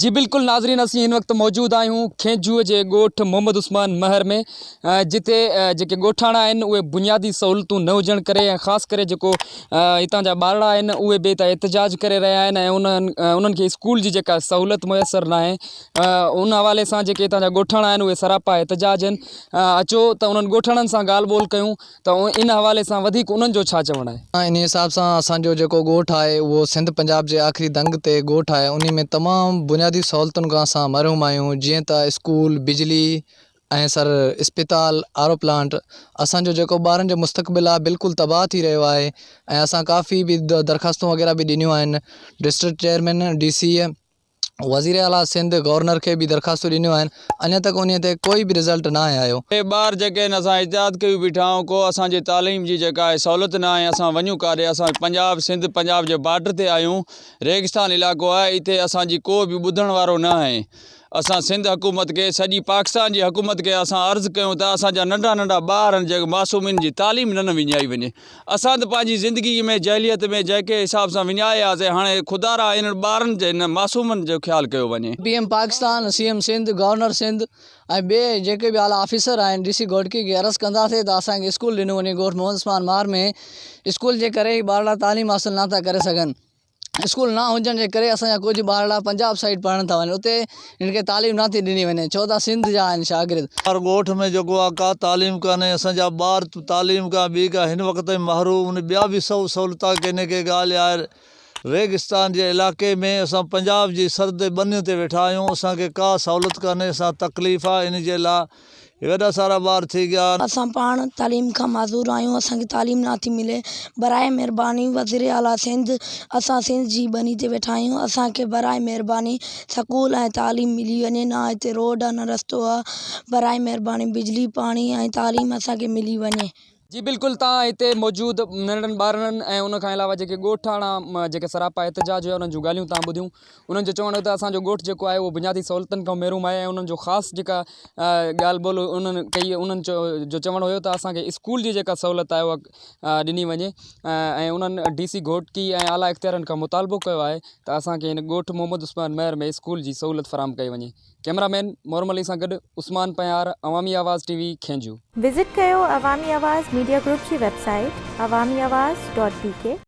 جي بلڪل ناظرين اسين هن وقت موجود آهيون کينجهو جي ڳوٺ محمد عثمان مهر ۾ جتي جيڪي ڳوٺاڻا آهن اهي بنيادي سهولتون نه هجڻ ڪري ۽ خاص ڪري جيڪو هتان جا ٻارڙا آهن اهي به هتان احتجاج ڪري رهيا آهن ۽ انهن انهن کي اسڪول جي جيڪا سهولت ميسر ناهي ان حوالي سان جيڪي هتان جا ڳوٺاڻا آهن اهي سراپا احتجاج آهن اچو ته انهن ڳوٺاڻن سان ڳالهه ٻولهه ڪيون ته ان حوالي سان وڌيڪ انهن جو ڇا چوڻ آهي. انهي حساب سان اسان جو جيڪو ڳوٺ آهي اهو سنڌ پنجاب جي آخري دنگ تي ڳوٺ آهي انهي ۾ تمام بنيادي سهولتن کان اسان محروم آهيون جيئن ته اسڪول بجلي ۽ سر اسپتال آر او پلانٽ اسان جو جيڪو ٻارن جو مستقبل آهي بلڪل تباهه ٿي رهيو آهي ۽ اسان ڪافي به درخواستون وغيره به ڏنيون آهن ڊسٽرڪٽ چيئرمين ڊي سي وزير اعليٰ سنڌ گورنر کي به درخواستون ڏنيون آهن اڃا تڪ انهي تي ڪوئي به رزلٽ ناهي آيو. اهي ٻار جيڪي آهن اسان احتياط ڪيون بيٺا آهيون ڪو اسان جي تعليم جي جيڪا آهي سهولت نه آهي اسان وڃون ڪاڏي اسان پنجاب سنڌ پنجاب جي بارڊر تي آهيون ريگستان علائقو آهي اتي اسان جي ڪو به ٻڌڻ وارو نه آهي اسان سنڌ حڪومت کي سڄي پاڪستان جي حڪومت کي اسان عرض ڪيون ٿا اسان جا ننڍا ننڍا ٻار آهن جيڪي معصوم ان جي تعليم نه نه وڃائي وڃي اسان ته پنهنجي زندگي ۾ جاهليت ۾ جيڪي حساب سان وڃايا هئاسين هاڻي خدارا انهن ٻارن جي انهن معصومن جو خيال ڪيو وڃي. P M Pakistan, C M Sindh, governor Sindh ۽ ٻئي جيڪي به اعليٰ آفيسر آهن ڊي سي گهوٽڪي کي عرض ڪنداسين ته اسان کي اسڪول ڏنو وڃي ڳوٺ محمد عثمان مار ۾ اسڪول جي ڪري ئي ٻارڙا تعليم حاصل نه ٿا ڪري سگهن. اسڪول نه هجڻ جي ڪري اسان جا ڪجهه ٻارڙا پنجاب سائيڊ پڙهڻ ٿا وڃن اتي هنن کي تعليم نه ٿي ڏني وڃي ڇو ته سنڌ جا آهن شاگرد. هر ڳوٺ ۾ جيڪو آ ڪا تعليم ڪانهي اسان جا ٻار تعليم کان ٻي کان هن وقت تائين محروم آهن ٻيا به سو سهولتا ڪينهي ڪي ڳالهه آهي ريگستان جي علائقي ۾ اسان پنجاب جي سرحد ٻنين تي ويٺا آهيون اسان کي ڪا سهولت ڪانهي اسان تڪليف آ ان جي لاء هي وڏا سارا ٻار ٿي گيا. اسان پاڻ تعليم کان معذور آهيون اسان کي تعليم نه ٿي ملي براء مھرباني وزير اعليٰ سنڌ اسان سنڌ جي ٻني تي ويٺا آهيون اسان کي براء مھرباني سڪول ۽ تعليم ملي وڃي نه هتي روڊ آ نه رستو آ براء مھرباني بجلي پاڻي ۽ تعليم اسان کي ملي وڃي. جي بلڪل تان هتي موجود ننڍڙن ٻارڙن ۽ ان کان علاوه جيڪي ڳوٺاڻا جيڪي سراپا احتجاج هيا انهن جون ڳالهيون تان ٻڌيون انهن جو چوڻ هو ته اسان جو ڳوٺ جيڪو آهي اهو بنيادي سهولتن کان محروم آهي ۽ انهن جو خاص جيڪا ڳالهه ٻولهه انهن ڪئي انهن جو چوڻ هيو ته اسان کي اسڪول جي جيڪا سهولت آهي اها ڏني وڃي ۽ انهن ڊي سي گهوٽڪي ۽ اعليٰ اختيارن کان مطالبو ڪيو آهي ته اسان کي هن ڳوٺ محمد عثمان مهر ۾ اسڪول جي سهولت فراهم ڪئي وڃي ڪئميرا مين مورم علي سان گڏ Usman Panyar Awami Awaz T V Khenjho. Visit ڪيو عوامي آواز ميڊيا گروپ جي website Awami Awaz dot B K.